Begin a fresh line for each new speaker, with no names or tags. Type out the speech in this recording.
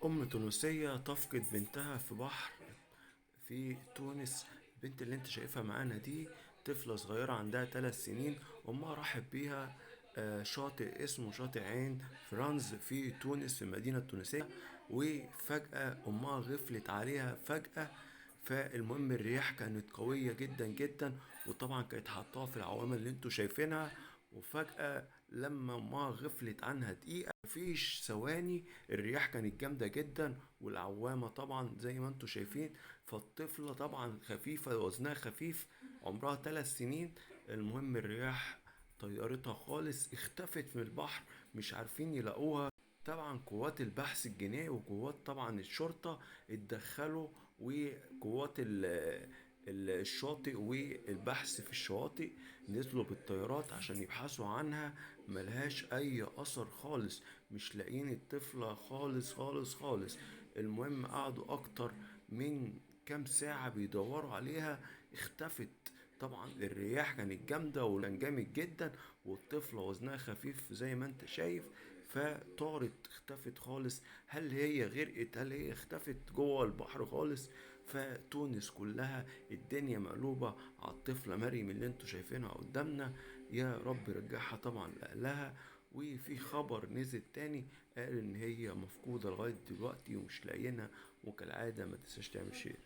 أم تونسية تفقد بنتها في بحر في تونس. البنت اللي انت شايفها معانا دي طفلة صغيرة عندها 3 سنين. أمها راحت بيها شاطئ اسمه شاطئ عين فرانز في تونس، في المدينة التونسية، وفجأة أمها غفلت عليها فجأة. فالمهم الرياح كانت قوية جدا جدا، وطبعا كانت حاطاها في العوامل اللي انتوا شايفينها. وفجأة لما أمها غفلت عنها دقيقة، مفيش ثواني، الرياح كانت جامدة جدا، والعوامة طبعا زي ما انتوا شايفين. فالطفلة طبعا خفيفة، وزنها خفيف، عمرها 3 سنين. المهم الرياح طيرتها خالص، اختفت من البحر، مش عارفين يلاقوها. طبعا قوات البحث الجنائي وقوات طبعا الشرطة اتدخلوا، وقوات الشاطئ والبحث في الشواطئ نزلوا بالطيارات عشان يبحثوا عنها. ملهاش اي اثر خالص، مش لاقيين الطفلة خالص خالص خالص. المهم قعدوا اكتر من كام ساعة بيدوروا عليها، اختفت. طبعا الرياح كانت جامدة وكان جامد جدا، والطفلة وزنها خفيف زي ما انت شايف، فطارت اختفت خالص. هل هي غرقت؟ هل هي اختفت جوه البحر خالص؟ فتونس كلها الدنيا مقلوبة على الطفلة مريم اللي انتوا شايفينها قدامنا. يا رب رجعها طبعا لأهلها. وفي خبر نزل تاني قال ان هي مفقودة لغاية دلوقتي ومش لاقيينها. وكالعادة ما تنساش تعمل share.